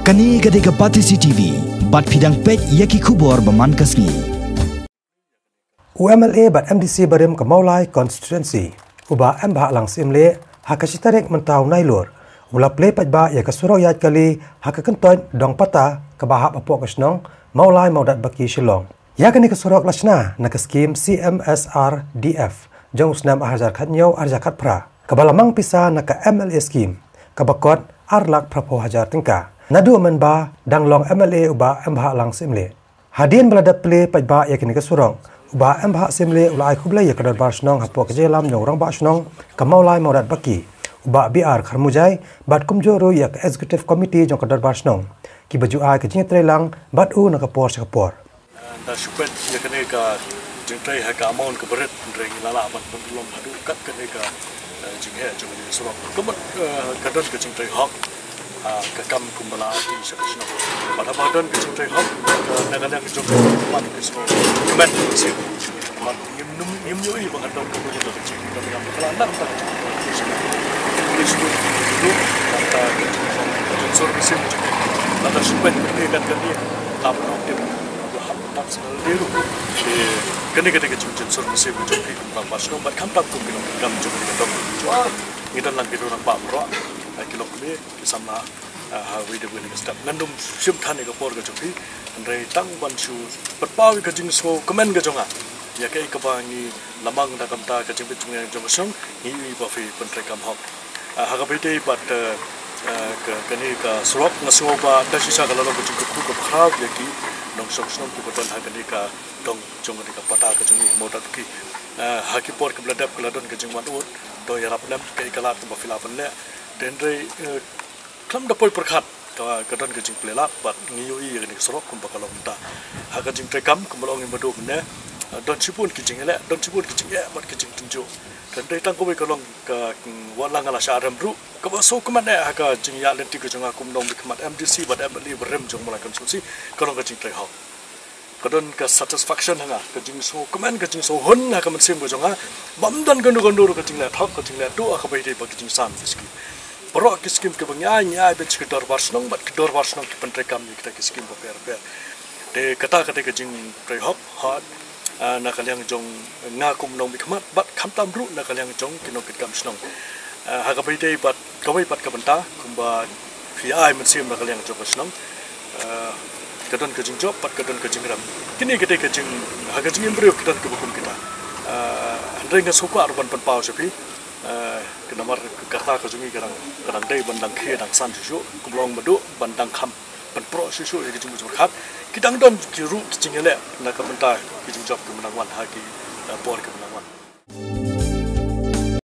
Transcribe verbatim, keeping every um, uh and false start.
Kane ka dei ka Batesi T V, bad phi dang peit ïa ki khubor ba man ka sngi. U M L A bad M D C barim ka Mawlai Constituency, u Bah M Bhahlang Syiemlieh, ha ka shi tarik mynta u Nailur, u la plie paidbah ïa ka surok ïaid kali ha ka kyntoit Dongpata kaba hap hapoh ka shnong Mawlai Mawdatbaki Shillong. Ïa kane ka surok la shna na ka skim C M S R D F jong u snem ar hajar khathynñiew ar hajar khatphra, kaba la mang pisa na ka M L A skim, kaba kot ar lak phraphew hajar tyngka. Naduh mynba dang long M L A u Bah M Bhahlang Syiemlieh. Hadien ba la dep plie paidbah ïa kane ka surok, u Bah M Bhah Syiemlieh u la ai khublei ïa ka dorbar shnong hapoh ka jingïalam jong u rangbah shnong ka Mawlai Mawdatbaki, u Bah B R Kharmujai, bad kumjuh ruh ïa ka Executive Committee jong ka dorbar shnong, kiba ju ai ka jingïatreilang bad u na ka por sha ka por. Da shu peit ïa kane ka jingtrei ha ka amount kaba rit, hynrei ngi la lah ban pynlong haduh kat kane ka, eh, jingheh jong kane ka surok. Ka mut, eh, ka don ka jingtrei hok, ah, ka kam kumba la ïa sha ka shnong. Bad haba don ka jingtrei hok, ka na ka liang jong ka, ka shnong, ka met ka shnong. Bad ngim nym, ngim ïohi ba ka don ka don ka jingtrei hok, ka la nang ta ka jingtrei hok. Ka jingtrei hok, ka jingsur ka sim, ka jingtrei hok. Bad da shu peit kane kat kane, tam hok tim. Hap tang sngewdei ruh. Te kane ka dei ka jingjynsur mynsiem ka jong phi kum u rangbah shnong bad khamtam kum ki nongtrei kam jong ka dong. Ngi don lang ki rangbah baroh, eh, ki lok kmie, ki samla, eh, ha wei da wei ka step. Ngan ym shim than ïa ka por ka jong phi. Hynrei tang ban shu pynpaw ïa ka jingsngewkmen ka jong nga ïa kaei kaba ngi la mang da ka bynta ka jingbit jingmane jong ka shnong, ngi ïohi ba phi pyntrei kam hok. Ah, ha kaba ïadei bad, eh, eh, ka, kane ka surok, nga sngew ba da shisha ka la long ka jingkyrkhu kaba khraw ïa ki nongshong shnong kiba don ha kane ka dong jong kane ka pata ka jong ngi Mawdatbaki. Eh, ha ki por kiba la dep ka la don ka jingwan ud, to ïarap lem kaei ka lad kaba phi lah ban leh. Te hynrei, eh, khlem da poi pyrkhat ka, ka don ka jingplie lad bad ngi ïohi ïa kane ka surok kumba ka long mynta. Ha ka jingtrei kam kumba la ong i Madu mynne, eh, don shibun ki jingeh, don shibun ki jingeh bad ki jingtynjuh. Te hynrei tang kawei ka long ka, mm, wat la nga la shah rem ruh, kaba sngewkmen eh ha ka jingïaid lynti ka jong nga kum u nongmihkhmat M D C bad M L A barim jong Mawlai Constituency, ka long ka jingtrei hok. Ka don ka satisfaction ha nga, ka jingsngewkmen, ka jingsngewhun ha ka mynsiem ka jong nga. Bym don kano kano ruh ka jingleh thok, ka jingleh duh ha kaba ïadei bad ka jingsam ki skim. Baroh ki skim kiba ngi ai, ngi ai beit sha ki dorbar shnong bad ki dorbar shnong ki pyntrei kam ïa kita ki skim bapher bapher. Te kata ka dei ka jingtrei hok, hok, ah, na ka liang jong nga kum u nongmihkhmat bad khamtam ruh na ka liang jong ki nongkitkam shnong. Ah, ha kaba ïadei bad kawei pat ka bynta kumba phi ai mynsiem na ka liang jong ka shnong. Ah, ka don ka jingjop bad ka don ka jingrem. Kine ki dei ka jing, ha ka jingim briew ki don kiba kum kita. Ah, hynrei nga sngewkwah ruh ban pynpaw sha phi. Ah, ka namar ka rta ka jong ngi ka dang, ka dang dei ban dang khie dang san shuh shuh, kumba la ong Madu ban dang kham ban proh shuh shuh ïa ki jingbit jingpyrkhat. Ki dang don ki ruh ki jingïaleh na ka bynta ki jingjop kiba nang wan ha ki, eh, por kiba nang wan.